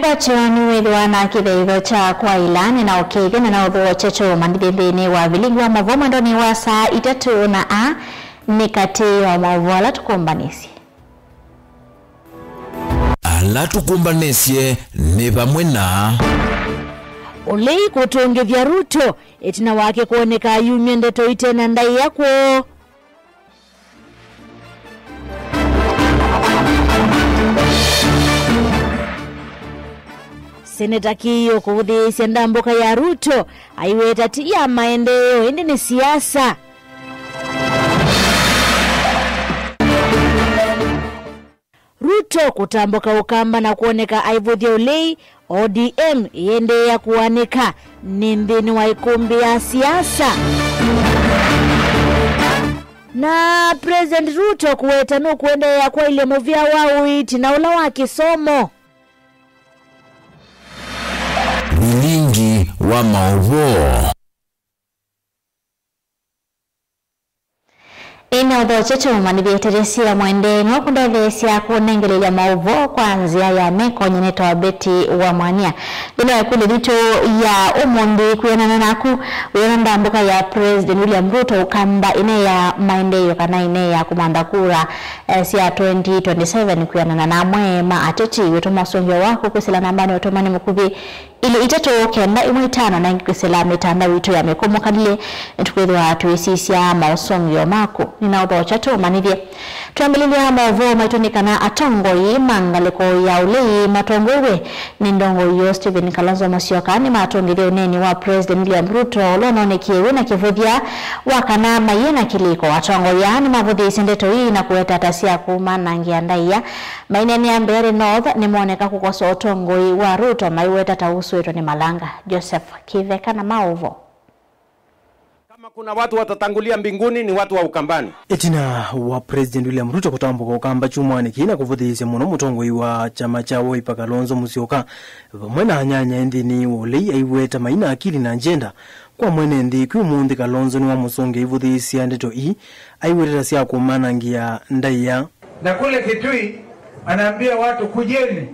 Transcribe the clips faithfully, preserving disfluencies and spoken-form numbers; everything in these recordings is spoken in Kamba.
Kyacho nĩwĩthĩwa na kĩtheiitho kya kwaĩla, nĩnaũkĩĩthya na naũthokya kyũmanyĩthye nthĩnĩ wa vilingi wa maũvoo mwendonĩ wa saa itatũ, na aa nĩ katĩ wa maũvoo ala tũkũmbanĩsye. Ala tũkũmbanĩsye nĩ vamwe na. Ũlei kũtũngĩthya Ruto ĩtina wake kwoneka ayumya ndeto ite na ndaĩa kwoo. Seneta Kĩĩo kũvũthĩĩsya ndambũka ya Ruto, aiweta ti ya maendeeo, ĩndĩ nĩ siasa. Ruto kũtambũka Ũkamba na kwoneka aivũthya ũlei, O D M ĩendeea kũanĩka nĩ nthĩnĩ wa ĩkũmbĩ ya siasa. Na President Ruto kũweta nũkũendeea kwaĩlya mũvĩa wa ũiiti na ũla wa kĩsomo. Vilingi wa maũvoo. Ĩna ũthokyo tũmanyĩthĩtye sya mwendee nĩwe kũndetheesya kũnengelelya maũvoo kwa nzĩa ya meko. Nyie nĩtawa Betty wa Mwania. Nthĩnĩ wa ĩkũlyo yitũ ya ũmũnthĩ, kwĩanana naku, wĩona ndambũka ya President William Ruto Ũkamba ĩneea maendeeo kana ĩneea kũmantha kura, eh, sya twenty twenty-seven? Kwĩanana na amwe ma ateti, wĩtũma ũsũngĩo waku kwĩsĩla nambanĩ ya ũtũmani mũkuvĩ, ilĩ itatũ kenda ĩmwe itano, na ĩngĩ kwĩsĩla mĩtandao itũ ya mĩkũmũkalile. Nĩtũkwĩthĩwa tũisisya maũsũngĩo maku. Nĩnaũthokya tũmanyĩthye. Twambĩlĩlya maũvoo maitũ nĩ kana atongoi ma ngalĩko ya ũlei matongoew'e nĩ ndongoi yoo Stephen Kalonzo Musyoka nĩmatũngĩthya ũneeni wa President William Ruto ũla ũnonekie wĩ na kĩvũthya wa kana maiĩ na kĩlĩko. Atongoi aa nĩmavũthĩĩsye ndeto ii na kũweta ta sya kũmanangĩa ndaĩa. Maineenea Mbeere North nĩmoneka kũkosa ũtongoi wa Ruto, maiweta ta usũĩtwe nĩ malanga. Joseph Kĩtheka na maũvoo. Kama kuna watu watatangulia mbinguni, ni watu wa Ukambani. Ĩtina wa President William Ruto kũtambũka Ũkamba kyumwanĩ kĩĩ na kũvũthĩĩsya mũno mũtongoi wa kyama kya Wiper Kalonzo Musyoka vamwe na anyanya e nthĩnĩ wa ũlei aiweta maina akili na njenda kwa mwene nthĩ, kwĩ ũmũnthĩ Kalonzo nĩwamũsũngĩa aivũthĩĩsya ndeto ii aiweta ta sya kũmanangĩa ndaĩa. Na kule Kitui anaambia watu, "Kujeni,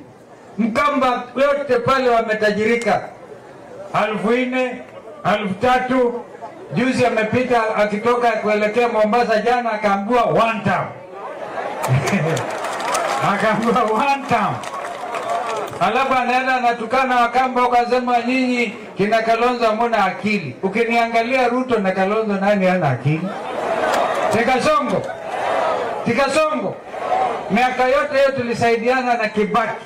Mkamba yote pale wametajirika, alfu nne, alfu tatu." Juzi amepita akitoka kuelekea Mombasa, jana akaambiwa one term. Akaambiwa one term. Alafu anaenda anatukana Wakamba huko, anasema, "Nyinyi kina Kalonzo hamuna akili." Ukiniangalia Ruto na Kalonzo, nani ana akili? Ti Kasongo? Ti Kasongo? Miaka yote hiyo tulisaidiana na Kibaki.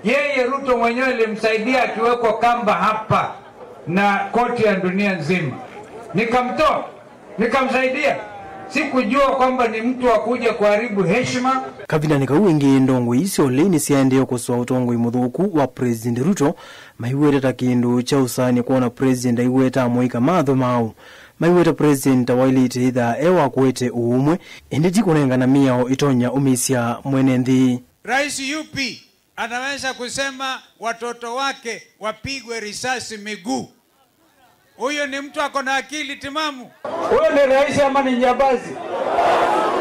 Yeye Ruto mwenyewe alimsaidia akiwekwa kamba hapa na koti ya dunia nzima. Nikamtoa, nikamsaidia. Sikujua kwamba ni mtu wa kuja kuharibu heshima. Kavindanĩ kau ĩngĩ, ndongoi isu sya ũlei nĩsyaendee kũsũa ũtongoi mũthũku wa President Ruto, maiweta ta kĩndũ kya ũsaanĩo kwona President aiweta amũika matho maũ. Maiweta President ta waĩlĩte ĩthaa e wa kũete ũũmwe, ĩndĩ ti kũnengana mĩao ĩtonya ũmĩsya mwene nthĩ. Rais yupi anaweza kusema watoto wake wapigwe risasi miguu? Huyo ni mtu ako na akili timamu? Huyo ni rais ama ni njambazi?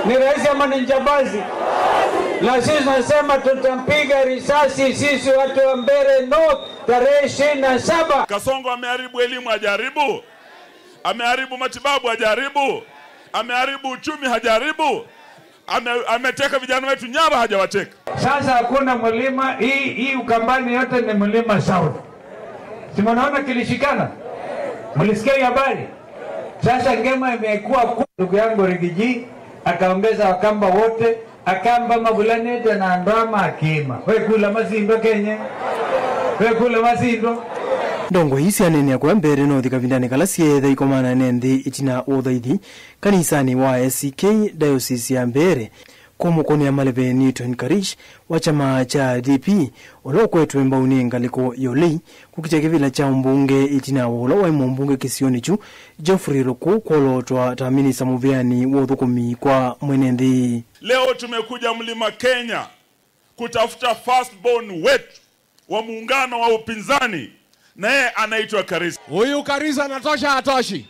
Ni rais ama ni njambazi? Na sisi tunasema tutampiga risasi sisi watu wa Mbeere North tarehe ishirini na saba. Kasongo ameharibu elimu, hajaribu? Ameharibu matibabu, hajaribu? Ameharibu uchumi, hajaribu? Ame-, ameteka vijana wetu nyara, hajawateka? Sasa hakuna mlima, hii, hii Ukambani yote ni mlima South. Si mnaona kilishikana? Mlisikia hii habari? Sasa ngema imekuwa ku-, ndugu yangu Rigiji akaongeza Wakamba wote, Akamba mavulanĩte na andũ aa ma kĩĩma. Wekula masindwa Kenya? Wekula masindwa? Ndongoi ii syaneenea kũya Mbeere North kavindanĩ kala syeetha ikomana ne nthĩ ĩtina wa ũthaithi kanisanĩ wa A C K Diocese ya Mbeere, kũmũkũnĩa maleve Newton Karish wa kyama kya D P, ũla ũkwetwe mbau nĩ ngalĩko ya ũlei kũkitya kĩvĩla kya ũmbunge ĩtina wa ũla waĩ mũmbunge kĩsionĩ kyu, Geoffrey Ruku, kwolootwa ta minista mũvĩanĩ wa ũthũkũmi kwa mwene nthĩ. Leo tumekuja Mlima Kenya kutafuta first born wetu wa muungano wa upinzani, na yeye anaitwa Karisa. Huyu Karisa anatosha, hatoshi?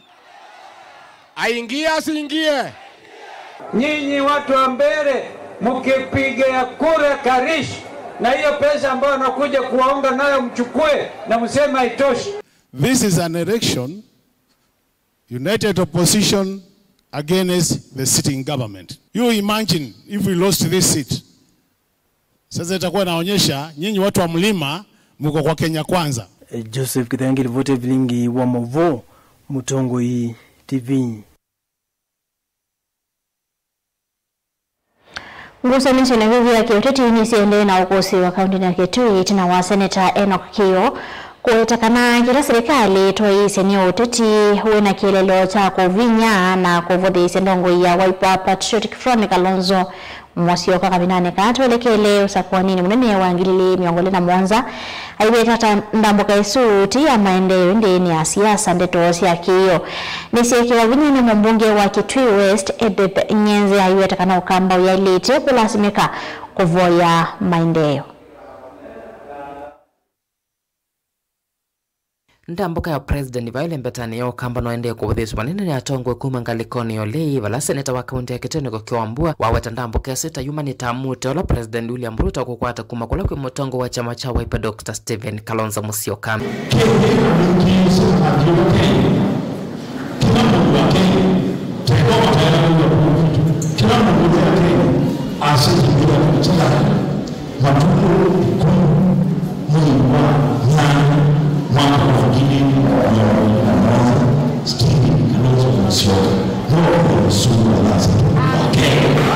Aingie, asiingie? Nyinyi watu wa Mbeere, mkipiga kura Karish, Na hiyo pesa ambayo anakuja kuwaomba nayo mchukue na mseme haitoshi. This is an election, united opposition against the sitting government. You imagine if we lost this seat. Sasa itakuwa inaonyesha nyinyi watu wa mlima mko kwa Kenya Kwanza. Joseph Kithangi, ripoti ya vilingi wa mauvoo, Mũtongoi T V. Ngusanĩsyo na ĩvuvi ya kĩũteti nĩsiendee na ũkũsĩĩwa kaũntĩnĩ ya Kitui ĩtina wa Seneta Enock Kĩĩo kũweta kana kĩla silikalĩ ĩtwaĩĩsye nĩ ũteti wĩ na kĩeleelo kya kũvinya na kũvũthĩĩsya ndongoi ya Wiper Patriotic Front Kalonzo Musyoka kavindanĩ kaa twelekele ũsakũaninĩ mũnene wa ngili ili mĩongo ĩlĩ na mũonza. Aiweta ta ndambũka ĩsu ti ya maendeeo, ĩndĩ nĩ ya siasa. Ndeto sya Kĩĩo nĩsyeekĩwa vinya nĩ mũmbunge wa Kitui West, Edith Nyenze, aiweta kana Ũkamba ũyaĩlĩte kũlasimĩka kũvoya maendeeo. Ndambũka ya President vaa ĩlembetanĩ ya Ũkamba noendee kũvũthĩĩsw'a vanene nĩ atongoi kuma ngalĩkonĩ ya ũlei, vala seneta wa kaũntĩ ya Kitui Enock Kĩĩo Wambua waweta ndambũka ĩsu ta yumanĩte mũtĩ ũla President William Ruto kũkwata kuma kũla kwĩ mũtongoi wa kyama kya Wiper Doctor Stephen Kalonzo Musyoka. Kĩla mũndũ wa Kenya, kĩla mũndũ wa Kenya asĩtĩkĩla kũtĩkana matukũ ĩkũmi mwei wa nyanya mwaka wa ngili mĩongo ĩlĩ na mũonza, Stephen Kalonzo Musyoka no ethĩwe mũsumbĩ wa thasete wa Kenya.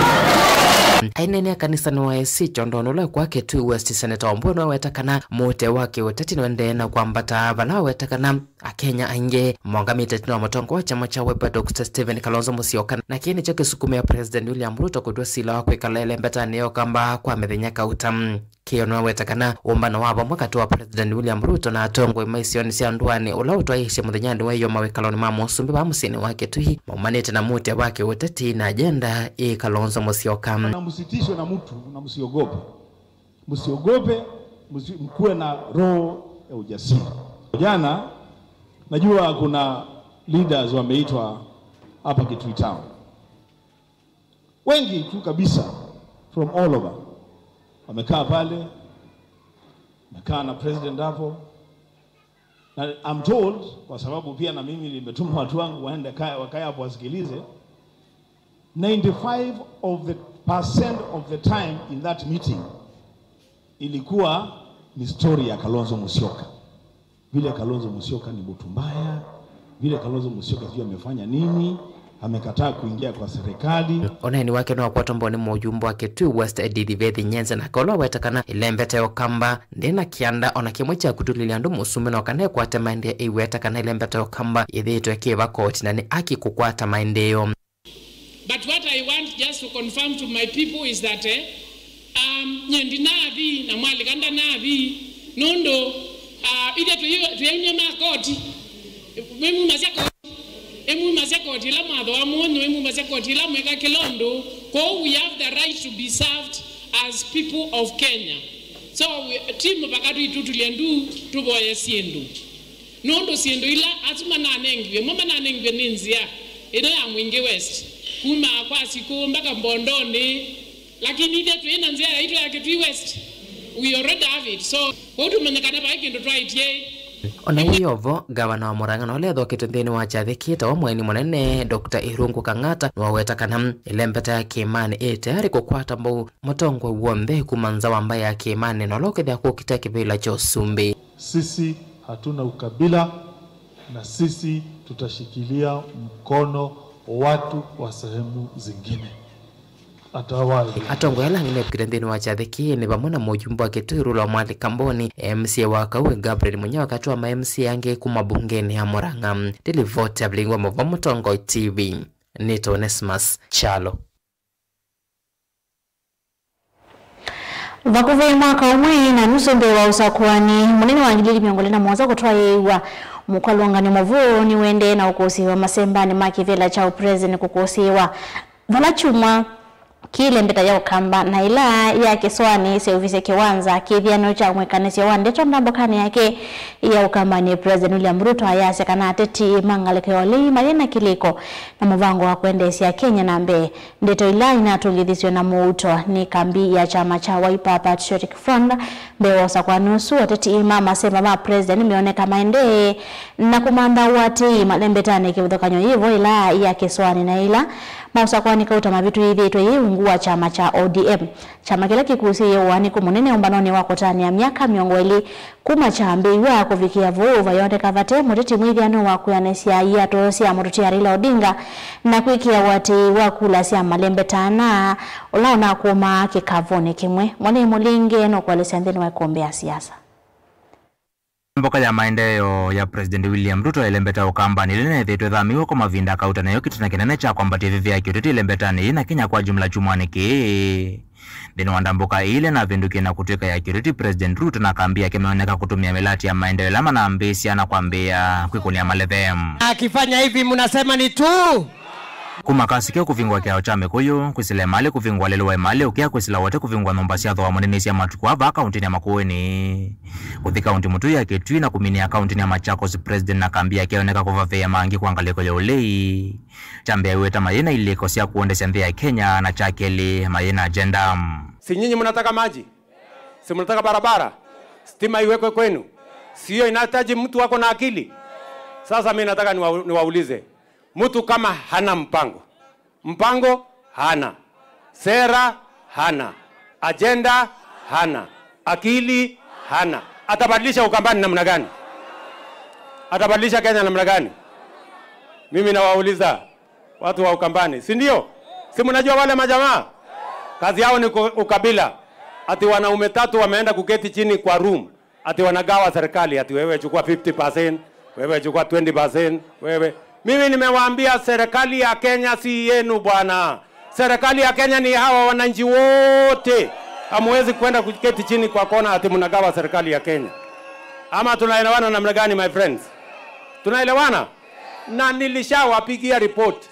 Aineenea kanisanĩ wa A C kyondonĩ ũla kwa Kitui West, Seneta Wambua nĩwaweta kana mũtĩ wa kĩũteti nũendee na kwambata, vala waweta kana Akenya aingĩ maũngamĩte ĩtina wa mũtongoi wa kyama kya Wiper Doctor Stephen Kalonzo Musyoka, na kĩĩ nĩkyo kĩsukumĩe President William Ruto kũtw'a sila wa kwĩkala ĩlembetanĩ ya Ũkamba kwa mĩthenya kauta. Kĩĩo nĩwaweta kana ũmbano wa vamwe katĩ wa President William Ruto na atongoi ma isionĩ sya ndũanĩ ũla ũtwaĩĩsye mũthenyanĩ wa ĩyoo mawĩkalonĩ ma mũsumbĩ vaa mũsyĩnĩ wa Kitui maumanĩte na mũtĩ wa kĩũteti na agenda ĩ Kalonzo Musyoka. Na msitishwe na mtu na msiogope. Msiogope, msi-, mkuwe na roho ya ujasiri. Jana, najua kuna leaders wameitwa hapa Kitui Town. Wengi tu kabisa from all over. Wamekaa pale, wamekaa na president hapo. Na I'm told, kwa sababu pia na mimi nimetuma watu wangu waende kaya, wakae hapo wasikilize, ninety-five of the percent of the time in that meeting ilikuwa ni story ya Kalonzo Musyoka. Vile Kalonzo Musyoka ni mtu mbaya, vile Kalonzo Musyoka sijui amefanya nini, amekataa kuingia kwa serikali. Ũneeni wake nĩwakwatwa mbau nĩ mũyumbe wa Kitui West Edith Vethi Nyenze, nake ũla waweta kana ĩlembeta ya Ũkamba ndĩna kĩanda ona kĩmwe kya kũtulĩlya andũ mũsumbĩ, no kana ĩkwate maendeeo. Aiweta kana ĩlembeta ya Ũkamba yĩthĩĩtwe ĩkĩĩva koti na nĩ aki kũkwata maendeeo. But what I want just to confirm to my people is that, eh, um, nyie ndinathi na mwalika ndanathi, nũndũ, uh, ithe tũyaunya ma koti, ĩmumasya koti, ĩmumasya koti ĩla mwathoa mũnyũ, ĩmumasya koti ĩla mwĩka kĩla ũndũ. Kwoou we have the right to be served as people of Kenya. So we, ti mũvaka twĩtutulye ndu tũvoye syĩndũ. Nũndũ syĩndũ ila asu mananengiwe, mo mananengiwe nĩ nzĩa ĩno ya Mwingĩ West, kuma kwa Sikũ mpaka Mbondonĩ, lakini ithe twĩ na nzĩa yaitũ ya Kitui West, we already have it, so kwoou tũmenye kana vai kĩndũ twaĩtye. Ona yĩ o vo, ngavana wa Murang'a na ũla ethoketwe nthĩnĩ wa kyathĩ kĩĩ ta wa mũeni mũnene, Doctor Irungu Kang'ata, nĩwaweta kana ĩlembeta ya Kĩĩmanĩ ĩ tayarĩ kũkwata mbau mũtongoi w'onthe kuma nza wa mbaĩ ya Kĩĩmanĩ na ũla ũkethĩa kũkita kĩvĩla kya ũsumbĩ. Sisi hatuna ukabila na sisi tutashikilia mkono watu wa sehemu zingine. Atawali. Atongoi ala angĩ mevikĩte nthĩnĩ wa kyathĩ kĩĩ nĩ vamwe na mũyumbe wa Kitui Rural Mwali Kamboni, M C A wa Kaue Gabriel Munyao, katĩ wa ma M C A angĩ kuma mbungenĩ ya Murang'a. Ndĩ livoti ya vilingi wa mauvoo Mũtongoi T V, nĩtawa Onesmus Kyalo. Vakuvĩ mwaka ũmwe na nusu mbee wa ũsakũani mũnene wa ngili ili mĩongo ĩlĩ na mũonza kũtwaĩĩw'a, mũkalũnganyo mũvũ nĩũendee na ũkũsĩĩwa masembanĩ ma kĩvĩla kya ũpresident kũkũsĩĩwa, vala kyumwa Kĩlembeta ya Ũkamba na ĩla ya Kĩsoani syaũvisye kĩwanza kĩthianĩo kya mwĩkanĩsyo wa ndeto ndambũkanĩ yake ya Ũkambanĩ, President William Ruto ayasya kana ateti ma ngalĩko ya ũlei mayĩ na kĩlĩko na mũvango wa kwendeesya Kenya na mbee. Ndeto ila inatũngĩthisw'e na mũuto nĩ kambi ya kyama kya Wiper Patriotic Front mbee wa ũsakũani ũsu, ateti ma masemba ma President meoneka maendee na kũmantha ũatĩĩi malembetanĩ kĩvathũkany'o yĩvo ĩla ya Kĩsoani na ĩla maũsakũani kauta mavĩtũkĩthĩtwe yĩ ungu wa kyama kya O D M, kyama kĩla kĩkusĩĩe ũaanĩku mũnene ũmbanonĩ wa kũtanĩa myaka mĩongo ĩlĩ kuma kyambĩĩw'a kũvikĩa vau. Vayoneka vate mũteti mwĩthĩanĩo wa kwĩanĩsya iatũ sya mũtũtia Raila Odinga na kwĩkĩa ũatĩĩi wa kula sya malembetana ũla ũnakũmaa kĩkavũnĩ kĩmwe. Mwanei Mũlinge nũkũelesya nthĩnĩ wa ĩkũmbĩ ya siasa. Mboka ya maendeeo ya President William Ruto ĩlembeta Ũkambanĩ ĩla nĩyĩthĩĩtwe ĩthamĩw'e kwa mavinda kauta nayo kĩtina kĩnene kya kwambatya ĩvĩvĩ ya kĩũteti ĩlembetanĩ yĩ na Kenya kwa jumla kyumwanĩ kĩĩ. Nthĩnĩ wa ndambũka ĩĩ ĩla navĩndũkie na kũtw'ĩka ya kĩũteti, President Ruto na kambi yake meoneka kũtũmĩa mĩlatĩ ya maendeeo ĩla manambĩĩsya na kwambĩĩa kwĩkũnĩa maleve. Akifanya hivi, mnasema ni tu. Kuma kasike kũvingwa kĩao kya Mĩkũyũ, kwĩsĩla ĩmalĩ kũvingwa lelũ wa ĩmalĩ, ũkĩa kwĩsĩla wote kũvingwa nyũmba sya thooa mũnene sya matukũ aa vaa kaũntĩnĩ ya Makueni, kũthi kaũntĩ mũtũi ya Kitui na kũminĩa kaũntĩnĩ ya Machakos, President na kambi yake yoneka kũvavĩa mangĩ kwa ngalĩko ya ũlei. Kyambĩĩaw'e ta mayĩ na ilĩko sya kũendesya nthĩ ya Kenya, na kya kelĩ mayĩ na agenda. Si nyinyi mnataka maji? Si mnataka barabara? Stima iwekwe kwenu? Si hiyo inahitaji mtu ako na akili? Sasa mimi nataka niwa-, niwaulize, mtu kama hana mpango, mpango hana, sera hana, agenda hana, akili hana, atabadilisha Ukambani namna gani? Atabadilisha Kenya namna gani? Mimi nawauliza watu wa Ukambani, si ndio? Si mnajua wale majamaa? Kazi yao ni ku-, ukabila. Ati wanaume tatu wameenda kuketi chini kwa room. Ati wanagawa serikali, ati wewe chukua fifty percent, wewe chukua twenty percent, wewe. Mimi nimewaambia serikali ya Kenya si yenu bwana. Serikali ya Kenya ni hawa wananchi wote. Hamwezi kwenda kuketi chini kwa kona ati mnagawa serikali ya Kenya. Ama tunaelewana namna gani, my friends? Tunaelewana? Na nilishawapigia report.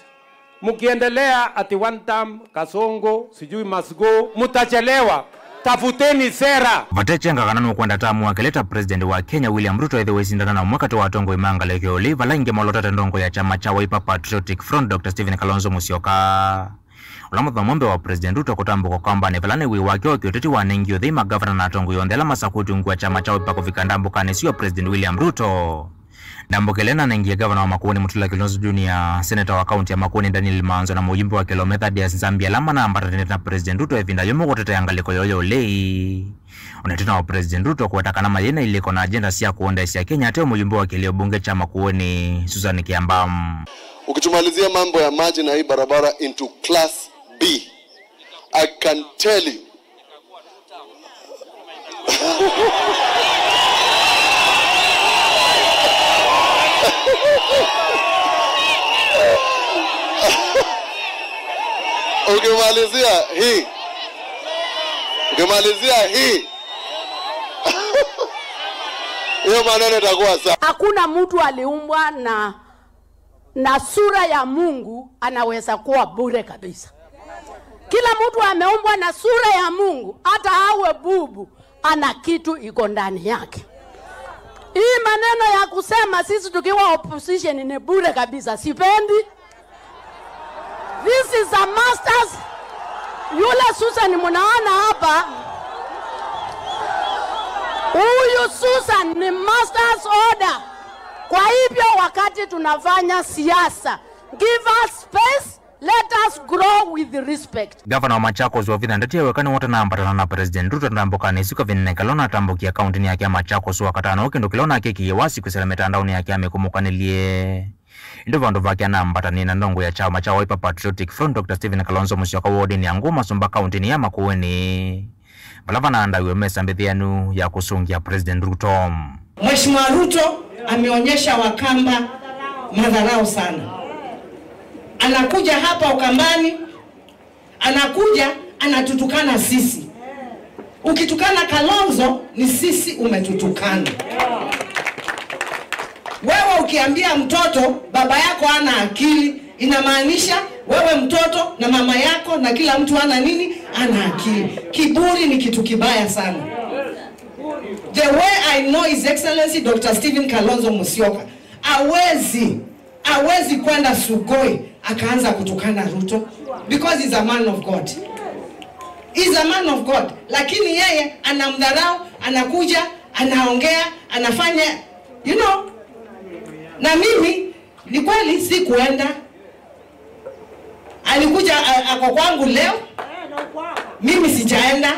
Mkiendelea ati one term, Kasongo, sijui must go, mutachelewa. Tafuteni sera. Vate kyenga kana nũkwenda tamu wa kelĩ ta President wa Kenya, William Ruto ethĩwe ĩsindana na ũmwe katĩ wa atongoi ma ngalĩko ya ũlei vala ingĩ molotete ndongo ya kyama kya Wiper Patriotic Front, Doctor Stephen Kalonzo Musyoka. Ũla mũthamo mbee wa President Ruto kũtambũka Ũkambanĩ vala nĩ wĩ wake wa kĩũteti wanengie ũthei magavana na atongoi onthe ala masakũĩtw'e ungu wa kyama kya Wiper kũvika ndambũkanĩ ĩsu ya President William Ruto. Ndambũka ĩla nanengie gavana wa Makueni Mutula Kilonzo Junior, seneta wa kaunti ya Makueni Daniel Manzo na mũyumbe wa Kelome Thaddeus Nzambi ala manambatanĩte na President Ruto ĩvinda yũmũ kũtetea ngalĩko yoo ya ũlei. Ona ĩtina wa President Ruto kũweta kana mayĩ na ilĩko na agenda sya kũendeesya Kenya, ate mũyumbe wa kĩlĩo mbunge kya Makueni Susan Kiamba. Ukitumalizia mambo ya maji na hii barabara into class B, I can tell you, ukimalizia hii, ukimalizia hii, hiyo maneno itakuwa sawa. Hakuna mtu aliumbwa na na sura ya Mungu anaweza kuwa bure kabisa. Kila mtu ameumbwa na sura ya Mungu, hata awe bubu, ana kitu iko ndani yake. Hii maneno ya kusema sisi tukiwa opposition ni bure kabisa, sipendi. This is a master's. Yule Susan mnaona hapa, huyu Susan ni master's order. Kwa hivyo wakati tunafanya siasa, give us space, let us grow with respect. Gavana wa Machakos Wavinya Ndeti eweka nĩwe ũtanambatana na President Ruto ndambũkanĩ ĩsu kavindanĩ kala ũnatambũkie kaũntĩnĩ yake ya Machakos Wakatano, kĩndũ kĩla ũnakĩkie wasi kwĩsĩla mĩtandaonĩ yake ya mĩkũmũkanĩlye. Ĩndĩ vandũ vake anambatanie na ndongo ya kyama kya Wiper Patriotic Front, Doctor Stephen Kalonzo Musyoka wodinĩ ya Ngũũ Masũmba kaũntĩnĩ ya Makueni, vala vanaandaiwe mesa mbĩthĩanu ya kũsũngĩa President Ruto. Mheshimiwa Ruto ameonyesha Wakamba madharau sana. Anakuja hapa Ukambani, anakuja anatutukana sisi. Ukitukana Kalonzo ni sisi umetutukana. Wewe ukiambia mtoto baba yako hana akili, inamaanisha Wewe mtoto na mama yako na kila mtu ana nini? Ana akili. Kiburi ni kitu kibaya sana. The way I know His Excellency Doctor Stephen Kalonzo Musyoka, hawezi, hawezi kwenda Sugoi akaanza kutukana Ruto because he's a man of God. He's a man of God. Lakini yeye anamdharau, anakuja, anaongea, anafanya, you know. Na mimi ni kweli sikuenda. Alikuja, a-, ako kwangu leo. Mimi sijaenda.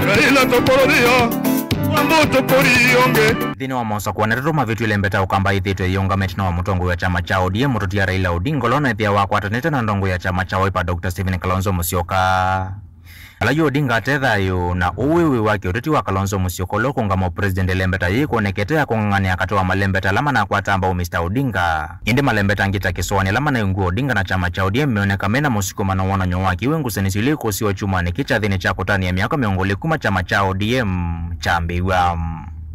Raila tũkũrũthio, Wambũ tũkũrionge. Nthĩnĩ wa mosakũa ndeto tũmavĩtw'e, ĩlembeta ya Ũkamba yĩthĩĩtwe ĩyĩũngamĩte na wa mũtongoi wa kyama kya O D M, mũtũtia Raila Odinga, ũla ũneethĩawa akwatanĩte na ndongoi ya kyama kya Wiper, Doctor Stephen Kalonzo Musyoka. Ala yu Odinga ate thayũ na ũwĩwĩ wa kĩũteti wa Kalonzo Musyoka ũla ũkũngama ũpresident, ĩlembeta yĩĩ kwonekete ya kũng'ang'anĩa katĩ wa malembeta ala manakwata mbau Mister Odinga. Ĩndĩ malembeta angĩ ta Kĩsũanĩ ala manaĩ ungu wa Odinga na kyama kya O D M meoneka mena mũsukumano wonany'o wa kĩw'ũ ngusanĩsyo ila ikũsiwa kyumanĩ kĩ kyathĩnĩ kya kũtanĩa myaka mĩongo ĩlĩ kuma kyama kya O D M kyambĩĩw'a.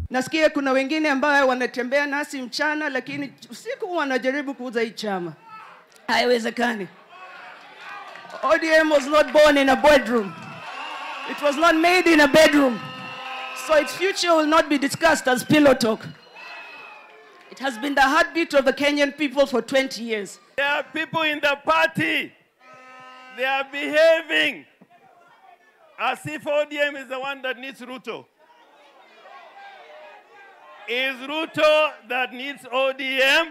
Nasikia kuna wengine ambayo wanatembea nasi mchana, lakini usiku wanajaribu kuuza hii chama. Haiwezekani. O D M was not born in a bedroom. It was not made in a bedroom. So its future will not be discussed as pillow talk. It has been the heartbeat of the Kenyan people for twenty years. There are people in the party, they are behaving as if O D M is the one that needs Ruto. Is Ruto that needs O D M?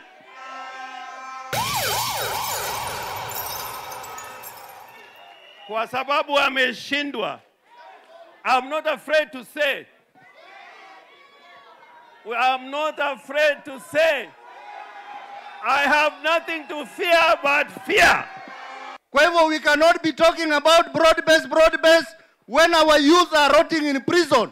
Kwa sababu ameshindwa. I'm not afraid to say. I'm not afraid to say. I have nothing to fear but fear. Kwa hivyo we cannot be talking about broad based, broad based when our youth are rotting in prison.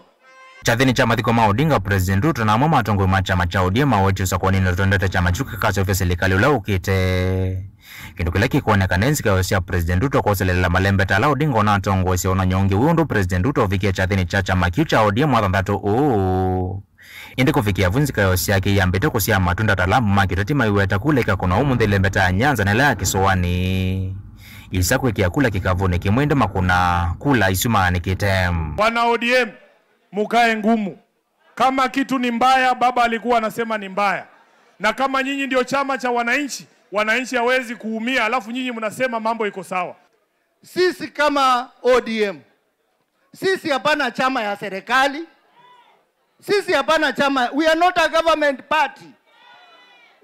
Kyathĩnĩ kya mathiko ma Odinga, President Ruto na amwe ma atongoi ma kyama kya O D M mawetie ũsakũanĩnĩ ũtondete kyama kyu kĩkasũvĩa silikalĩ ũla ũkĩte. Kĩndũ kĩla kĩkwoneka nĩ nzikayo sya President Ruto kwoselelela malembeta ala Odinga ũnatongoesya ũnany'o ũngĩ wĩ ũndũ President Ruto ũvikie kyathĩnĩ kya kyama kĩu kya O D M wathanthatũ ũũ. Ĩndĩ kũvikĩa vu, nzikayo syake iyambĩte kũsyaa matunda ta lambu ma kĩteti maiweta kula ikakũnwa ũmũnthĩ ĩlembeta ya Nyanza na ĩla ya Kĩsũanĩ. Isa kwĩkĩa kula kĩkavũnĩ kĩmwe, ĩndĩ makũna kula isu maanĩkĩte. Wana O D M, mukae ngumu. Kama kitu ni mbaya, baba alikuwa anasema ni mbaya. Na kama nyinyi ndio chama cha wananchi, wananchi hawezi kuumia, alafu nyinyi mnasema mambo iko sawa. Sisi kama O D M, sisi hapana chama ya serikali. Sisi hapana chama. We are not a government party.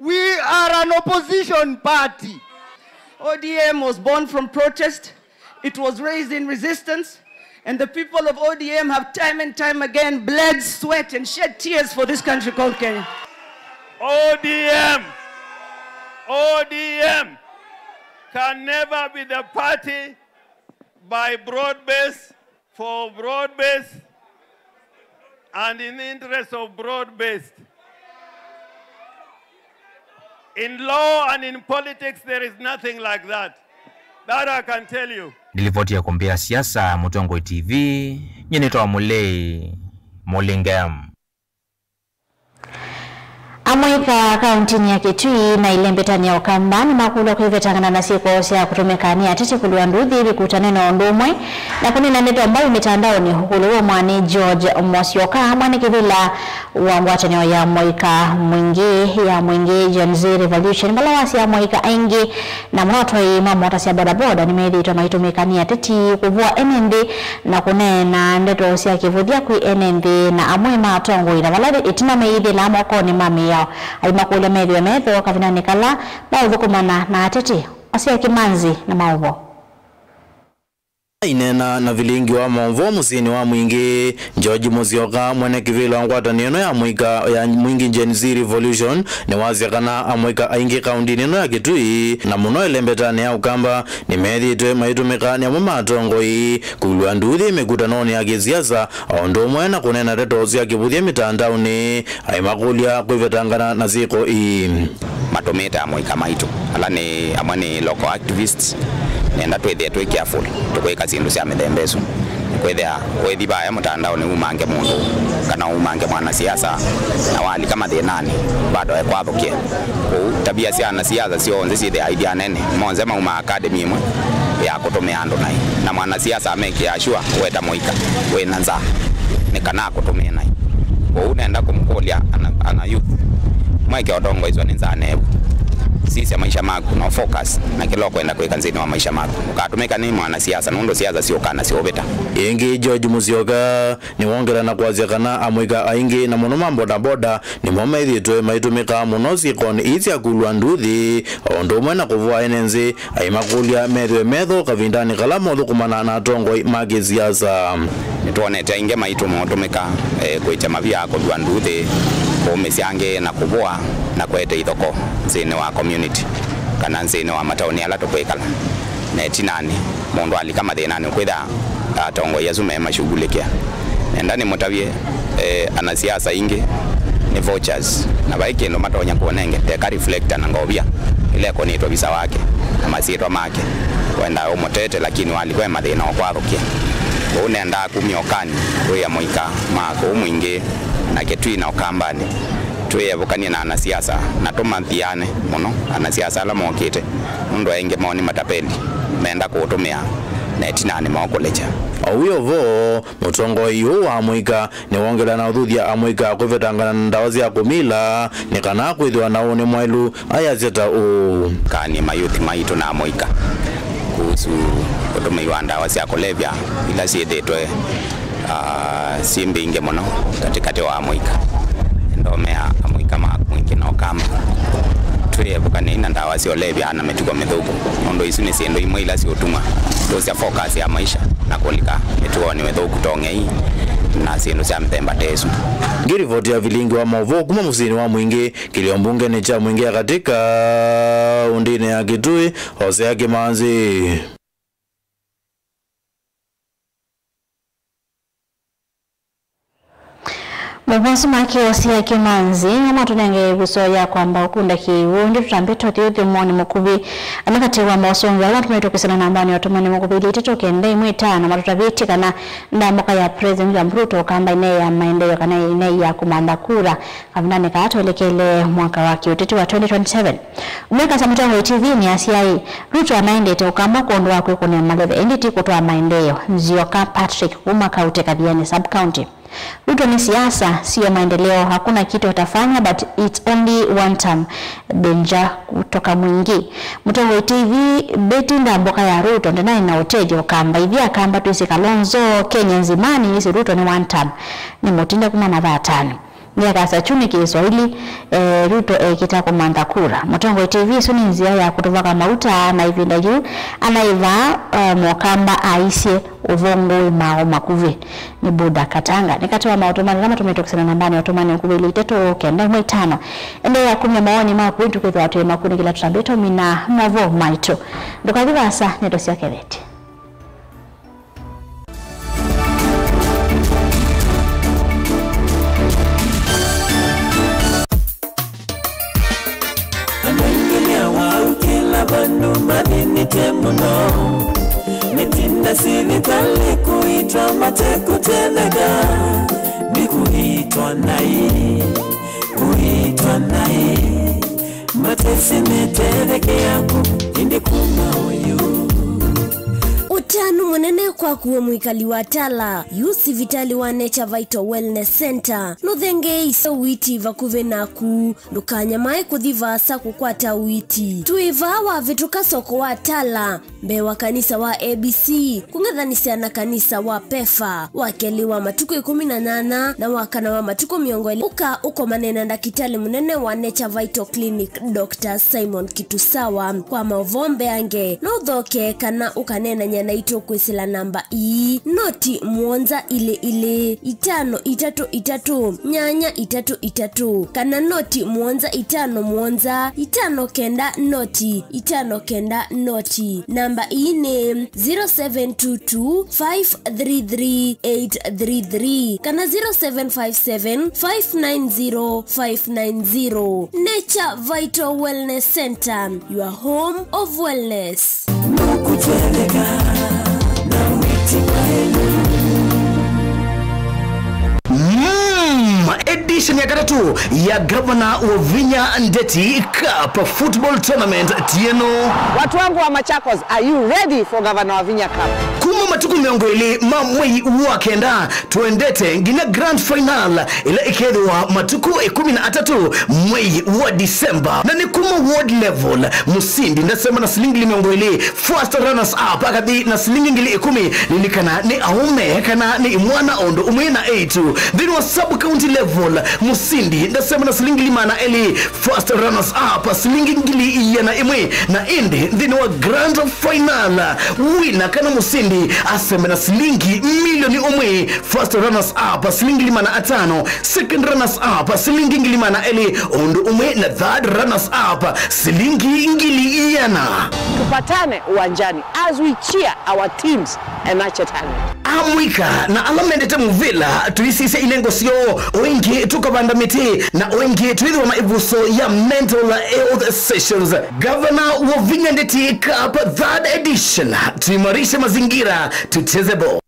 We are an opposition party. O D M was born from protest. It was raised in resistance. And the people of O D M have time and time again bled, sweat, and shed tears for this country called Kenya. O D M, O D M can never be the party by broad base, for broad base, and in the interest of broad based. In law and in politics, there is nothing like that. That I can tell you. Ndilivoti ya kũmbĩa siasa, Mũtongoi T V, nyie nĩtawa Mũlei Mũlinge. Amũika kauntinĩ ya Kitui na ĩlembetanĩ ya Ũkamba nĩmakũlw'a kwĩvetangana na syĩko sya kũtũmĩka nĩ ateti kũlũa nduthi, mĩkutano na ũndũ ũmwe na kũneena ndeto mbau mĩtandaonĩ. Ũkũlyo wa mwaanĩe George Musyoka, mwene kĩvĩla wa ngwatanĩo ya amũika mwingĩ ya Mwingĩ Gen Z Revolution, vala wasya amũika aingĩ na mũno atwai ma mota sya bodaboda nĩmethĩĩtwe maitũmĩka nĩ ateti kũvũa ene nthĩ na kũneena ndeto sya kĩvũthya kwĩ ene nthĩ na amwe ma atongoi, na vala ĩtina meithĩlaa mokonĩ ma mĩao. Aimakũlya methĩwe metho kavindanĩ kala maũthũkũmana na ateti. Osea Kĩmanzi na maũvoo. Aineena na vilingi wa maũvoo mũsyĩnĩ wa Mwingĩ, George Musyoka, mwene kĩvĩla wa ngwatanĩo ĩno ya amũika ya Mwingĩ Gen Z Revolution, nĩwasya kana amũika aingĩ kauntinĩ ĩno ya Kitui, na mũno ĩlembetanĩ ya Ũkamba, nĩmethĩĩtwe maitũmĩka nĩ amwe ma atongoi kũlũa nduthi mĩkutanonĩ ya kĩsiasa, o ũndũ ũmwe na kũneena ndeto sya kĩvũthya mĩtandaonĩ, aimakũlya kwĩvetangana na syĩko ii. Matũmĩĩte amũika maitũ, ala nĩ amwe nĩ local activists, Nenda twĩthĩe twĩ careful tũkwĩka syĩndũ sya mĩthemba ĩsu. Kwĩthĩa wĩthi vaya mũtandaonĩ umange mũndũ kana umange mwanasiasa, na walika mathĩnanĩ bado ekwathũkĩa. Kwoou tabia sya anasiasa syonthe syĩthĩaa ithi anene, monthe maumaa academy ĩmwe ya kũtũmĩa andũ naĩ, na mwanasiasa amekĩaa sure weta mũika wĩna nzaa nĩ kana akũtũmĩe naĩ. Kwoou nenda kũmũkũlya ana, ana youth, mweke ũtongoeswa nĩ nzaa nevu. Sisya maisha maku na focus na kĩla ũkwenda kwĩka nthĩnĩ wa maisha maku. Ũkatũmĩka nĩ mwanasiasa nũndũ siasa syũkaa na syũvĩta. Ĩngĩ, George Musyoka nĩwongela na kwasya kana amũika aingĩ na mũno ma bodaboda nĩmo methĩĩtwe maitũmĩkaa mũno syĩkonĩ ii sya kũlwa nduthi, o ũndũ ũmwe na kũvũa ene nzĩ, aimakũlya methĩwe metho kavindanĩ kala mothũkũmana na atongoi ma kĩsiasa. Nĩtwonete aingĩ maitũ maũtũmĩka, eh, kwĩkya mavia, kũlwa nduthi, kũũmĩsya angĩ na kũvũa na kũete ithoko nthĩnĩ wa community kana nthĩnĩ wa mataoni ala tũkwĩkala. Na ĩtinanĩ, mũndũ alika mathĩnanĩ, ũkwĩtha atongoi asu memashughulĩkĩa. Nenda nĩmũtavye, eh, anasiasa aingĩ nĩ vultures, na vai kĩndũ matonya kũnenge, teka reflector na ngovia ĩla ĩkonĩtwe visa wake na masyĩtwa make. Wendaa ũmũtete, lakini walikwa e mathĩna ũkwathũkĩa. Ũu nendaa kumya ũkani kwĩ amũika ma kũu Mwingĩ na Kitui na Ũkambanĩ. Twĩyevũkany'e na anasiasa na tũmathiane mũno anasiasa ala mokĩte, nũndũ aingĩ moo nĩ matapeli menda kũũtũmĩa na ĩtinanĩ maũkũlekya. O wĩ o vo, mũtongoi ũũ wa amũika nĩwongela na ũthuthya amũika kũvetangana na ndawa sya kũmila nĩ kana kwĩthĩwa na ũnĩ mwaĩlu. Ayasya ta ũũ. Kani mayuthi maitũ na amũika kuhusu ũtũmĩi wa ndawa sya kũlevya ila syĩthĩtwe, ah, syĩ mbingĩ mũno katĩkatĩ wa amũika. Ndomea amũika ma Mwingĩ na Ũkamba. Twĩevũkanei na ndawa sya ũlevya na mĩtugo mĩthũku, nũndũ isu nĩ syĩndũ imwe ila siũtuma tũsya focus ya maisha na kũlika mĩtuonĩ mĩthũku tong'ei na syĩndũ sya mĩthemba ta ĩsu. Ngĩ ripoti ya vilingi wa maũvoo kuma mũsyĩnĩ wa Mwingĩ, kĩlio mbungenĩ kya Mwingĩ ya Katĩ kaũndĩnĩ ya Kitui, Hosea Kĩmanzi. Maũvoo asu ma kĩo sya Kĩmanzi nĩmo matũnengee ĩvuso ya kwamba ũkunda kĩw'ũ. Ĩndĩ tũtambe tũthi ũthũmũonĩ mũkuvĩ amwe katĩ wa mosũngĩo ala matũmĩtwe kwĩsĩla nambanĩ ya ũtũmani mũkuvĩ ilĩ itatũ kenda ĩmwe ĩtano matũtavĩtye kana ndambũka ya President William Ruto Ũkambanĩ nĩ ya maendeeo kana nĩ ya kũmantha kura kavindanĩ kaa twelekele mwaka wa kĩũteti wa twenty twenty-seven. Ũmwe kasa mũtongoi T V nĩ asyaĩ, Ruto anaendete Ũkamba kwondũ wa kwĩkũnĩa maleve, ĩndĩ ti kũtwaa maendeeo. Nzioka Patrick kuma Kaũte Kathiani sub-county. Ruto ni siasa, sio maendeleo. Hakuna kitu atafanya, but it's only one term. Benja kutoka Mwingi. Mũtongoi T V, Betty ndambũka ya Ruto, ndenaĩ na ũtethyo Ũkamba. Ithyĩ Akamba twĩsĩ Kalonzo, Kenya nzima nĩyĩsĩ Ruto nĩ one term. Nĩ mũtinde kuma mathaa atano. Nĩakasa kyu nĩ Kĩswaili, eh, Ruto ekĩta kũmantha kura. Mũtongoi T V, ĩsu nĩ nzĩa ya kũtũvaka mauta, na ĩvinda yĩu anaĩ vaa, eh, Mũkamba aisye ũvoo ngũĩ mao makuvĩ. Nĩ Buda Katanga. Nĩ katĩ wa maũtũmani ala matũmĩtwe kwĩsĩla nambanĩ ya ũtũmani ũkuvĩ ilĩ itatũ kenda ĩmwe ĩtano. Endeea kumya mawoni maku, ĩndĩ tũkwĩthĩwa twĩ makunĩ kĩla tũtambĩtwe mina maũvoo maitũ. Ndũkathi vaasa, ndeto sya kethete. Andũ aingĩ nĩ awaũ kĩla vandũ mathĩnĩtye mũno. Metinda sivitalĩ kũitwa matekũtetheka, nĩ kũitwa naĩ, kũitwa naĩ. Matesĩ metethekeaa kũ ĩndĩ kuma ũyũ? Ũtanu mũnene kwaku we mwĩkali wa Tala, yu sivitalĩ wa Nature Vital Wellness Center nũthengeeisye ũiiti vakuvĩ naku. Ndũkanyamae kũthi vaasa kũkwata ũiiti. Twĩ vaa wavĩtũka soko wa Tala, mbee wa kanisa wa A B C, kũng'ethanĩsya na kanisa wa Pefa. Wa kelĩ wa matukũ ĩkũmi na nyanya na wa kana wa matukũ mĩongo ĩlĩ, ũka ũkomane na ndakĩtalĩ mũnene wa Nature Vital Clinic, Doctor Simon Kitusawa. Kwa maũvoo mbeange, no ũthoke kana ũkaneenany'a naitũ kwĩsĩla namba ii, noti mũonza ilĩ ilĩ, itano itatũ itatũ, nyanya itatũ itatũ, kana noti mũonza itano mũonza, itano kenda noti, itano kenda noti. Namba ii nĩ zero seven two two, five three three, eight three three kana zero seven five seven, five nine zero, five nine zero. Nature Vital Wellness Center, your home of wellness. Mm, edition ya katatũ ya Gavana Wavinya Ndeti Cup Football Tournament tieno. Watu wangu wa Machakos, are you ready for Gavana Wavinya Cup? Kuma matukũ mĩongo ĩlĩ ma mwei wa kenda, twendete nginya grand final ĩla ĩkethĩwa matukũ ĩkũmi na atatũ mwei wa December. Na nĩ kuma ward level, mũsindi ndasema na silingi mĩongo ĩlĩ, first runners up akathi na silingi ngili ĩkũmi, lilikana nĩ aũme kana nĩ imwana o ũndũ ũmwe na eĩtu. Nthĩnĩ wa sub county level, mũsindi ndasema na silingi ngili maana elĩ, first runners up silingi ngili ĩana ĩmwe, na ĩndĩ nthĩnĩ wa grand final, wina kana mũsindi aseme na silingi milioni ũmwe, first runners up silingi ngili maana atano, second runners up silingi ngili maana elĩ, ũndũ ũmwe na third runners up silingi ngili ĩana. Tupatane uwanjani as we cheer our teams and nurture talent. Amũika na ala mendete mũvĩla, tũisisya inengo syoo, o ĩngĩ tũkavanda mĩtĩ, na o ĩngĩ twĩthĩwa na ĩvuso ya mental health sessions. Gavana Wavinya Ndeti Cup third edition, tuimarishe mazingira, tucheze ball.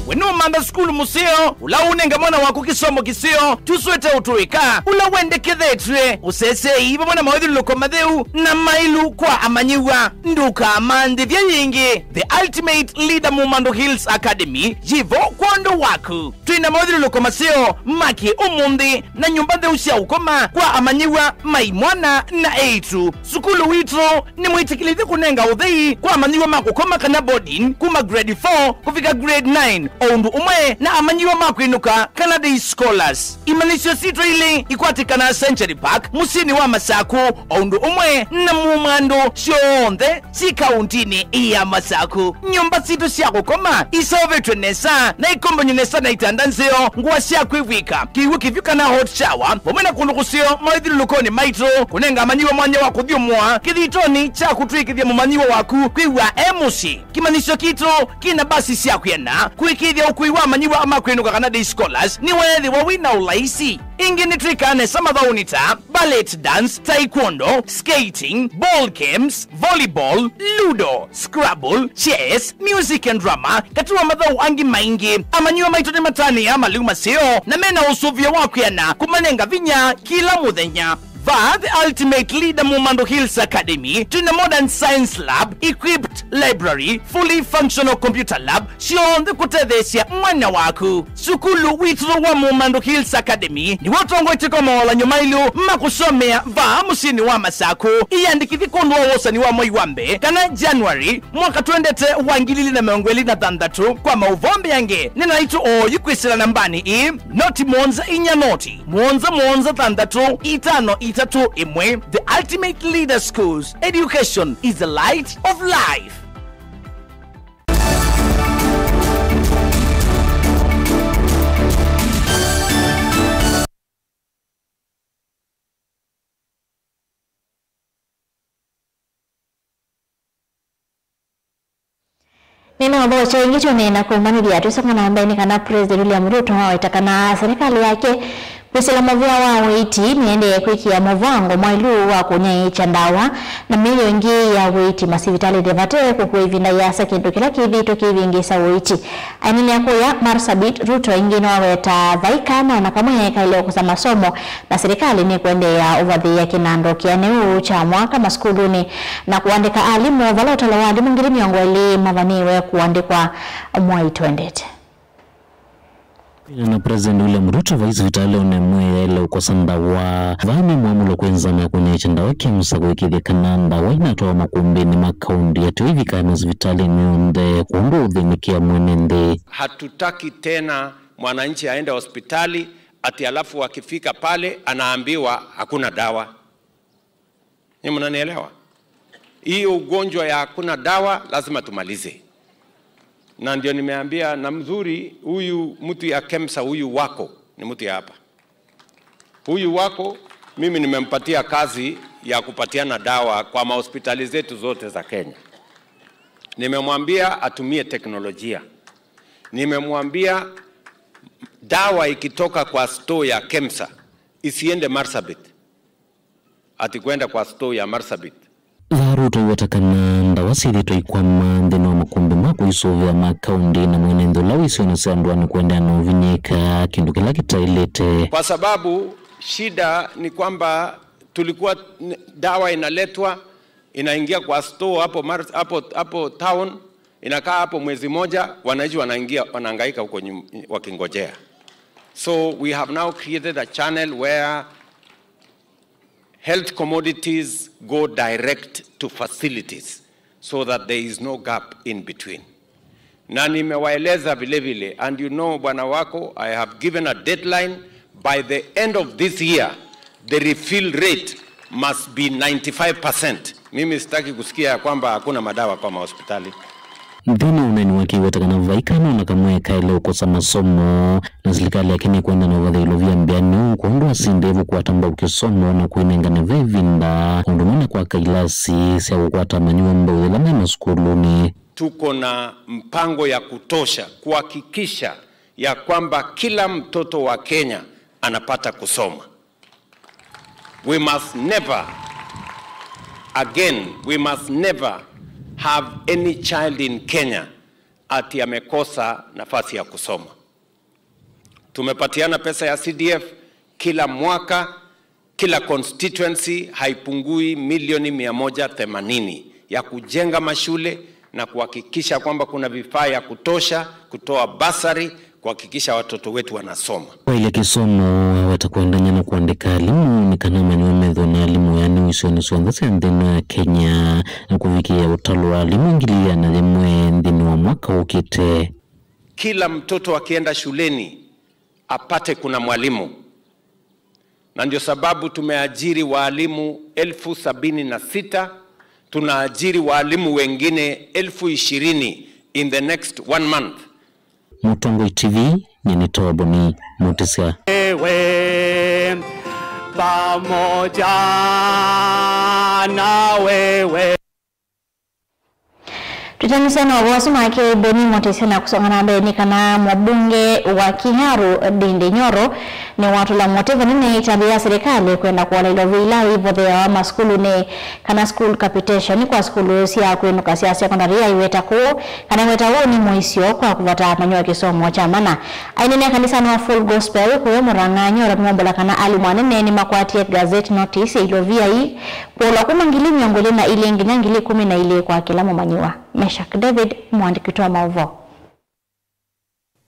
We nũmantha sukulu mũseo, ũla ũnenga mwana waku kĩsomo kĩseo, tũswete ũtũĩka, ũla wendekethetw'e, ũsesei vamwe na mawĩthyũlũlũko matheu na maĩlu kwa amanyĩw'a. Ndũkamanthĩthye yĩngĩ. The Ultimate Leader Mumando Hills Academy yĩvo kwondũ waku. Twĩ na mawĩthyũlũlũko maseo ma kĩ ũmũnthĩ na nyũmba ntheu sya ũkoma kwa amanyĩw'a ma imwana na eĩtu. Sukulu witũ nĩ mwĩtĩkĩlĩthye kũnenga ũthei kwa amanyĩw'a ma kũkoma kana boarding kuma grade four kũvika grade nine, o ũndũ ũmwe na amanyĩw'a ma kwĩnũka kana day scholars. Imanyĩsyo sitũ ilĩ ikwatĩkanaa Century Park, mũsyĩnĩ wa Masaku, o ũndũ ũmwe na Mumando, syonthe syĩ kauntinĩ ya Masaku. Nyũmba sitũ sya kũkoma iseũvĩtw'e nesa na ikombany'e nesa na itanda nzeo, ngũa sya kwĩvw'ĩka, kĩw'ũ kĩvyũ kana hot shower, vamwe na kũndũ kũseo mawĩthyũlũlũkonĩ maitũ, kũnenga amanyĩw'a mwanya wa kũthyũmũa kĩthitonĩ kya kũtw'ĩkĩthya mũmanyĩw'a waku kwĩw'a e mũsyĩ. Kĩmanyĩsyo kitũ kĩna mbasi sya kwĩana kũĩkĩĩthya ũkui wa amanyĩw'a ma kwĩnũka kana day scholars nĩweethĩwa wĩ na ũlaisi. Ĩngĩ nĩtwĩkaa nesa mathaũnĩ ta ballet dance, taekwondo, skating, ball games, volleyball, ludo, scrabble, chess, music and drama, katĩ wa mathaũ angĩ maingĩ. Amanyĩw'a maitũ nĩmatanĩaa malĩu maseo na mena ũsũvĩo wa kwĩana kũmanenga vinya kĩla mũthenya. Vaa The Ultimate Leader Mumando Hills Academy, twĩna modern science lab, equipped library, fully functional computer lab, syonthe kũtetheesya mwana waku. Sukulu witũ wa Mumando Hills Academy nĩw'o ũtongoetye kwa mawalan'yo maĩlu ma kũsomea vaa mũsyĩnĩ wa Masaku. Ĩyandĩkĩthye kwondũ wa wosani wa mwei wa mbee kana January mwaka twendete wa ngili ilĩ na mĩongo ĩlĩ na thanthatũ. Kwa maũvoo mbeange, nena naitũ oyu kwĩsĩla nambanĩ ĩĩ, noti mũonza inya noti, mũonza mũonza thanthatũ itano itatũ ĩmwe. The Ultimate Leader Schools, education is the light of life. Nĩnaũthokya ĩngĩ kyonena kũmanĩthya twĩsonga na mbee nĩ kana President William Ruto aweta kana serikali yake kwĩsĩla mũvĩa wa ũiiti nĩendee kwĩkĩa mũvango mwaĩlu wa kũnyaĩĩkya ndawa na mĩio ĩngĩ ya ũiiti masivitalĩnĩ vate kũkua ĩvinda yĩasa kĩndũ kĩla kĩthĩĩtwe kĩivĩngĩĩsa ũiiti. Aineenea kũya Marsabit, Ruto ĩngĩ nĩwaweta vai kana ona kamwe kaĩle ũkosa masomo, na silikalĩ nĩkũendeea ũvathĩĩa kĩnando kĩanĩu kya mwaka masukulunĩ na kũandĩka alimũ, vala ũtalo wa alimũ ngili mĩongo ĩlĩ mavanĩĩwe kũandĩkwa mwai twendete. Kwĩanana na President William Ruto, vai sivitalĩ o na ĩmwe yaĩle ũkosa ndawa. Vai nĩ mwamũlo kwĩ nzama ya kũnyaĩĩkya ndawa KEMSA kũĩkĩĩthya kana ndawa inatwawa makumbĩnĩ ma kaunti ya Toi ivika masivitalĩnĩ onthe kũndũ ũthĩnĩkĩa mwene nthĩ. Hatutaki tena mwananchi aende hospitali ati alafu akifika pale anaambiwa hakuna dawa. Ni mnanielewa? Hiyo ugonjwa ya hakuna dawa lazima tumalize. Na ndio nimeambia na mzuri huyu mtu ya KEMSA huyu wako, ni mtu ya hapa. Huyu wako, mimi nimempatia kazi ya kupatiana dawa kwa mahospitali zetu zote za Kenya. Nimemwambia atumie teknolojia. Nimemwambia dawa ikitoka kwa store ya KEMSA, isiende Marsabit. ati kwenda kwa store ya Marsabit. Tharu tũiweta kana ndawa syĩthĩtwe ikwama nthĩnĩ wa makũmbĩ ma kũisũvĩa ma kaũndĩ na mwene nthĩ ũla wĩ isionĩ sya ndũanĩ kũendeea na ũvinyĩĩka, kĩndũ kĩla kĩtaĩlĩte. Kwa sababu shida ni kwamba tulikuwa n-, dawa inaletwa, inaingia kwa store hapo Mar-, hapo, hapo town, inakaa hapo mwezi moja, wananchi wanaingia, wanahangaika huko nyum-, wakingojea. So we have now created a channel where health commodities go direct to facilities so that there is no gap in between. Na nimewaeleza vile vile, and you know, bwana wako, I have given a deadline, by the end of this year, the refill rate must be ninety-five percent. Mimi sitaki kusikia ya kwamba hakuna madawa kwa mahospitali. Nthĩnĩ wa ũneeni wake aiweta kana vai kana ona kamwe kaĩle ũkosa masomo, na silikalĩ yake nĩkwenda na ũvathĩĩlo via mbĩanĩu kwondũ asinde kũkwata mbau kĩsomo na kwĩnengane ve ĩvinda, ũndũ ũmwe na kwaka ilasi sya kũkwata amanyĩw'a mbau yĩla me masukulunĩ. Tuko na mpango ya kutosha kuhakikisha ya kwamba kila mtoto wa Kenya anapata kusoma. We must never, again, we must never have any child in Kenya ati amekosa nafasi ya kusoma. Tumepatiana pesa ya C D F kila mwaka, kila constituency haipungui milioni mia moja themanini ya kujenga mashule na kuhakikisha kwamba kuna vifaa ya kutosha, kutoa bursary, kuhakikisha watoto wetu wanasoma. Wailye kĩsomo, aweta kũendany'a na kũandĩka alimũ nĩ kana amanyĩw'a methĩwe na alimũ eanĩu isionĩ syonthe sya nthĩ ĩno ya Kenya, na kũvikĩĩa ũtalo wa alimũ ngili ĩana yĩmwe nthĩnĩ wa mwaka ũkĩte. Kila mtoto akienda shuleni apate kuna mwalimu, na ndio sababu tumeajiri waalimu elfu sabini na sita, tunaajiri waalimu wengine elfu ishirini in the next one month. Mũtongoi T V, nyie nĩtawa Boni Mũtĩsya. Wewe, pamoja na wewe. Tũtanĩsya na ũvoo ũsu make Boni Mũtĩsya na kũsonga na mbee nĩ kana mũmbunge wa Kiharu Ndindi Nyoro nĩwatũla mũtĩ vanene ĩtambya ya silikalĩ kwenda kũola ilovia ila ivotheawa masukulunĩ kana school capitation kwa sukulu sya kwĩnũka sya sekondalĩ ya iweta kũũ, kana iweta ũũ nĩ mũisyo kwa kũvata amanyĩw'a kĩsomo kya mana. Aineenea kanisanĩ wa Full Gospel kũya Murang'a, Nyoro nĩwombola kana alimũ anene nĩmakwatie gazette notice ya ilovia ii kũolwa kuma ngili mĩongo ĩlĩ na ilĩ nginya ngili ikũmi na ilĩ kwa kĩla mũmanyĩw'a. Meshack David, mũandĩki witũ wa maũvoo.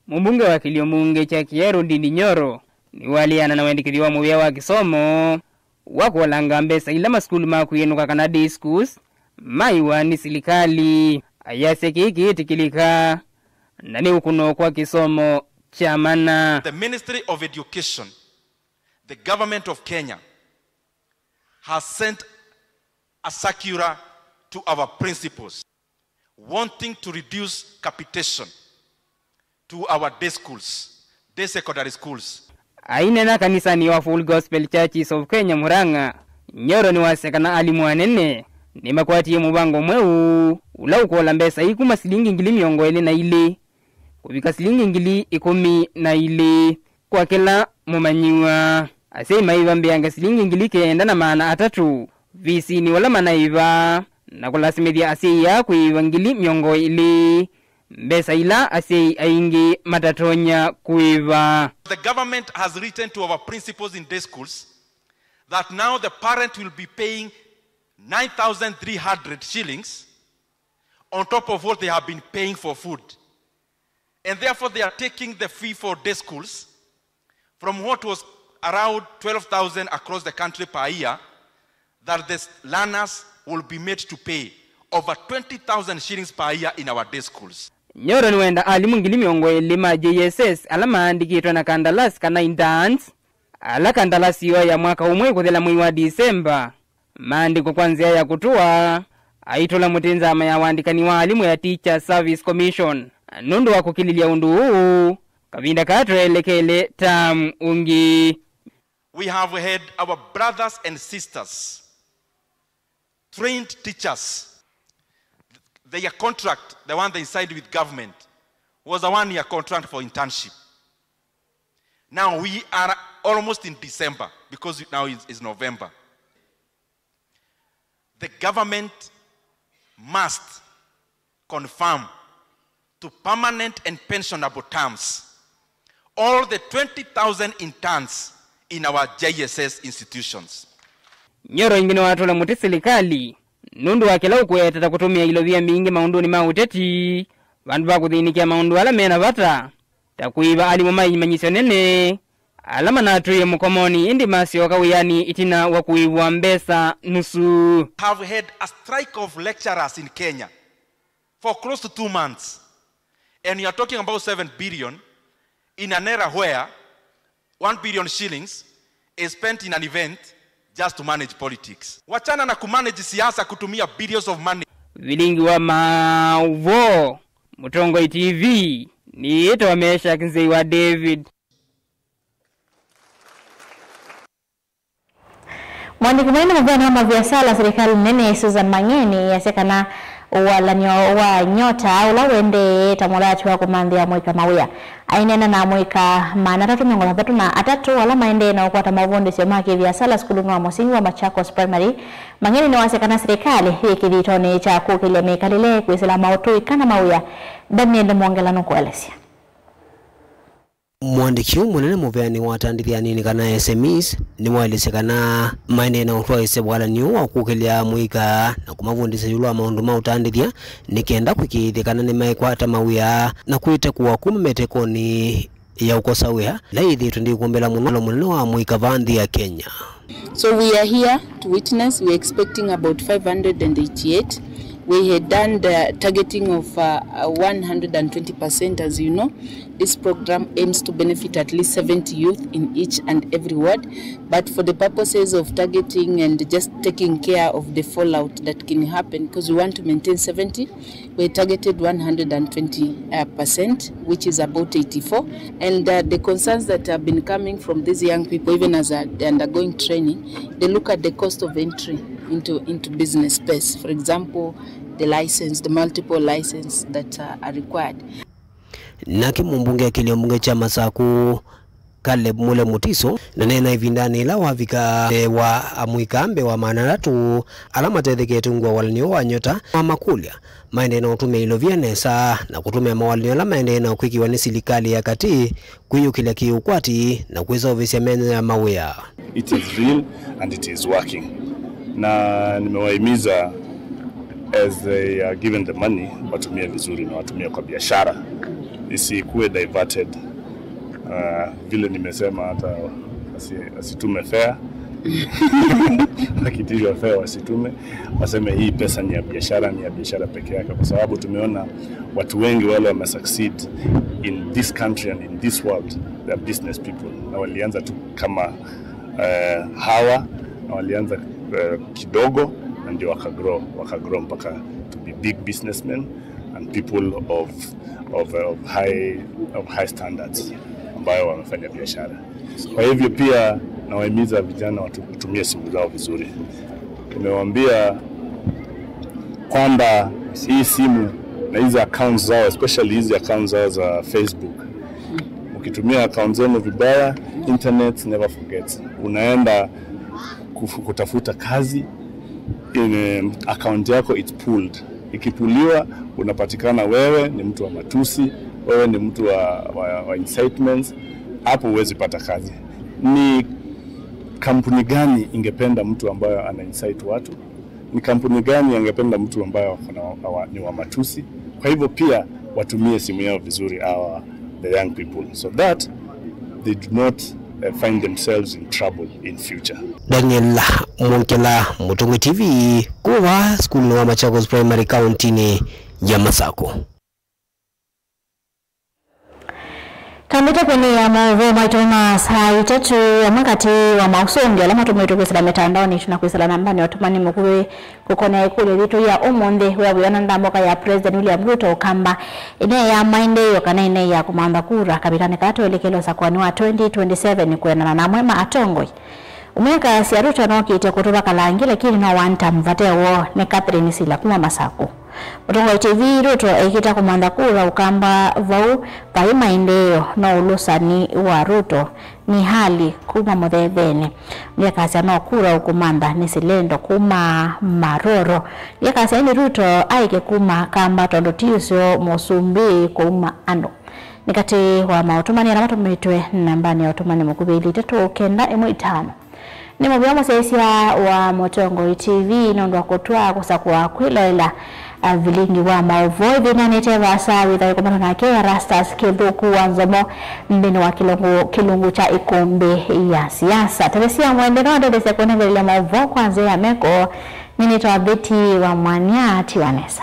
Mũmbunge wa kĩlio mbunge kya Kiharu Ndindi Nyoro nĩwaleana na wendekethyo wa mũvĩa wa kĩsomo wa kũolanga mbesa ila masukulu ma kwĩnũka kana day schools maiwa nĩ silikalĩ. Ayasya kĩĩ kĩĩtĩkĩlĩka na nĩ ũkũno kwa kĩsomo kya mana. The Ministry of Education, the Government of Kenya, has sent a circular to our principals wanting to reduce capitation to our day schools, day secondary schools. Aineena kanisanĩ wa Full Gospel Churches of Kenya Murang'a, Nyoro nĩwasya kana alimũ anene nĩmakwatie mũvango mweũ ũla ũkũola mbesa ii kuma silingi ngili mĩongo ĩlĩ na ilĩ kũvika silingi ngili ikũmi na ilĩ kwa kĩla mũmanyĩw'a. Asyai maĩva mbeange silingi ngili kenda na maana atatũ visinĩ ũla manaĩva, na kũlasimĩthya asyai aa kwĩĩva ngili mĩongo ĩlĩ, mbesa ila asyai aingĩ matatonya kũĩva. The government has written to our principals in day schools that now the parent will be paying nine thousand three hundred shillings on top of what they have been paying for food. And therefore they are taking the fee for day schools from what was around twelve thousand across the country per year, that the learners will be made to pay over twenty thousand shillings per year in our day schools. Nyoro nĩwenda alimũ ngili mĩongo ĩlĩ ma J S S ala maandĩkĩtwe na kandalasi kana interns, ala kandalasi yoo ya mwaka ũmwe ĩkũthela mwei wa Disemba, maandĩkwe kwa nzĩa ya kũtũa, aitũla mũtĩ nzama ya ũandĩkani wa alimũ ya Teachers Service Commission. Nũndũ wa kũkilĩlya ũndũ ũũ, kavinda kaa tweelekele term ũngĩ. We have had our brothers and sisters, trained teachers, their contract, the one they signed with government, was a one-year contract for internship. Now we are almost in December because now is, is November. The government must confirm to permanent and pensionable terms all the twenty thousand interns in our J S S institutions. Nyoro ĩngĩ nĩwatũla mũtĩ silikalĩ nũndũ wa kĩla ũkweteta kũtũmĩa ilovia mbingĩ maũndũnĩ ma ũteti vandũ va kũthĩnĩkĩa maũndũ ala me na vata, ta kũĩva alimũ ma imanyĩsyo nene ala manatwĩe mũkomonĩ ĩndĩ masyoka wĩanĩ ĩtina wa kũĩvwa mbesa nusu. Have had a strike of lecturers in Kenya for close to two months, and you are talking about seven billion in an era where one billion shillings is spent in an event just to manage politics. Wachana na kumanage siasa kutumia billions of money. Vilingi wa maũvoo, Mũtongoi T V, nĩĩtawa Meshack Nzei wa David. Mwandĩki mũnene mũvĩanĩ wa maviasala silikalĩ nene Susan Mang'eni asya kana ũalan'yo wa Nyota ũla ũendee ta mũthati wa kũmanthĩa amũika mawĩa. Aineena na amũika maana atatũ mĩongo thanthatũ na atatũ ala maendee na ũkwata maũvundĩsyo ma kĩviasala sukulunĩ wa mũsingi wa Machakos Primary, Mang'eni nĩwasya kana silikalĩ yĩ kĩthitonĩ kya kũkĩlya mĩkalĩle kwĩsĩla maũtũi kana mawĩa. Daniel Mwongela nũkũelesya. Mũandĩki ũũ mũnene mũveanĩ wa atandĩthya anini kana S M Es nĩwaelesye kana maendee na ũtwaĩĩsya walan'yo wa kũkĩlya amũika na kũmavundĩsya ĩũlũ wa maũndũ ma ũtandĩthya nĩ kenda kũĩkĩĩthya kana nĩmekwata mawĩa na kwĩtekũwa kuma mĩtekonĩ ya ũkosa wĩa ĩla yĩthĩĩtwe ndĩkũmbĩla mũno ũla mũnene wa amũika vaa nthĩ ya Kenya. So we are here to witness, we are expecting about five hundred and eighty-eight. We had done the targeting of uh, uh, one hundred and twenty percent, as you know. This program aims to benefit at least seventy youth in each and every ward. But for the purposes of targeting and just taking care of the fallout that can happen, because we want to maintain seventy, we targeted one hundred and twenty uh, percent, which is about eighty-four. And uh, the concerns that have been coming from these young people, even as uh, they're undergoing training, they look at the cost of entry into, into business space. For example, the license, the multiple license that uh, are required. Nake mũmbunge wa kĩlio mbunge kya Masaku, Caleb Mule Mutiso, naneena ĩvindanĩ ĩla wavika mbee wa amũika mbee wa maana atatũ ala matethekete ungu wa walan'yo wa Nyota, amakũlya maendee na ũtũmĩa ilovia nesa na kũtũmĩa mawalan'yo ala maendee na kwĩkĩwa nĩ silikalĩ ya katĩ kwĩyũkĩlya kĩ-ũkwati na kwĩseũvĩsya mĩanya ya mawĩa. It is real and it is working. Na nimewahimiza as they are given the money, watumie vizuri na watumie kwa biashara. Isikuwe diverted. Uh, vile nimesema hata wasi-, wasitume fare. Wakitishwa fare wasitume, waseme hii pesa ni ya biashara, ni ya biashara peke yake, kwa sababu tumeona watu wengi wale wame succeed in this country and in this world, they are business people. Na walianza tu kama eh, hawa, na walianza eh, kidogo, na ndio wakagrow, wakagrow mpaka to be big businessmen and people of, of, of high, of high standards ambayo wamefanya biashara. Kwa hivyo pia nawahimiza vijana watu-, watumie simu zao vizuri. Nimewaambia kwamba hii simu na hizi accounts zao, especially hizi accounts zao za Facebook, ukitumia accounts zenu vibaya, internet never forgets. Unaenda kufu-, kutafuta kazi, in, account yako it's pulled. Ikipuliwa, unapatikana wewe ni mtu wa matusi, wewe ni mtu wa, wa, wa incitements. Hapo huwezi pata kazi. Ni kampuni gani ingependa mtu ambayo ana incite watu? Ni kampuni gani angependa mtu ambaye wako na, wa, ni wa matusi? Kwa hivyo pia watumie simu yao vizuri, hawa the young people, so that they do not uh, find themselves in trouble in future. Daniel Mwongela, Mũtongoi T V, kuma sukulunĩ wa Machakos Primary, kauntinĩ ya Masaku. Twambĩte kwĩnĩĩa maũvoo maitũ ma saa itatũ, amwe katĩ wa maũsũngĩo ala matũmĩtwe kwĩsĩla mĩtandaonĩ na kwĩsĩla nambanĩ ya ũtũmani mũkuvĩ kũkonea ĩkũlyo yitũ ya ũmũnthĩ, wĩa wĩona ndamboka ya President William Ruto ũkamba ĩneea maendeeo kana ĩneea kũmantha kura kavitanĩ kaa twelekele ũsakũani wa twenty twenty-seven kwĩanana na amwe ma atongoi. Ũmwĩkasya Ruto nokĩte kũtũva Kalangi, lakini no one term vate woo. Nĩ Catherine Sila kuma Masaku. Mũtongoi T V, Ruto ekĩta kũmantha kura Ũkamba vau vai maendeeo, no ũlũsani wa Ruto nĩ hali kuma Mũthethene. Nĩekasya no kura ũkũmantha nĩ Silendo kuma Maroro. Nĩekasya ĩndĩ Ruto aĩke kuma Kamba tondũ ti ũseo mũsumbĩ kũuma andũ. Nĩ katĩ wa maũtũmani ala matũmĩtwe nambanĩ ya ũtũmani mũkuvĩ ilĩ itatũ kenda ĩmwe itano. Nĩ mũvea mũsyaĩĩsya wa Mũtongoi T V nũndũ wa kũtwaa kũsakũa kwĩloela, a, vilingi wa maũvoo ĩvindanĩte vaasa wĩthawe kũmana nake Erastus Kĩthũku wa Nzomo nthĩnĩ wa kĩlungu, kĩlungu kya ĩkũmbĩ ya siasa. Tavĩsya mwende no ndethesya kũnengelelya maũvoo kwa nzĩa ya meko. Nĩnĩtawa Betty wa Mwania, tiwa nesa.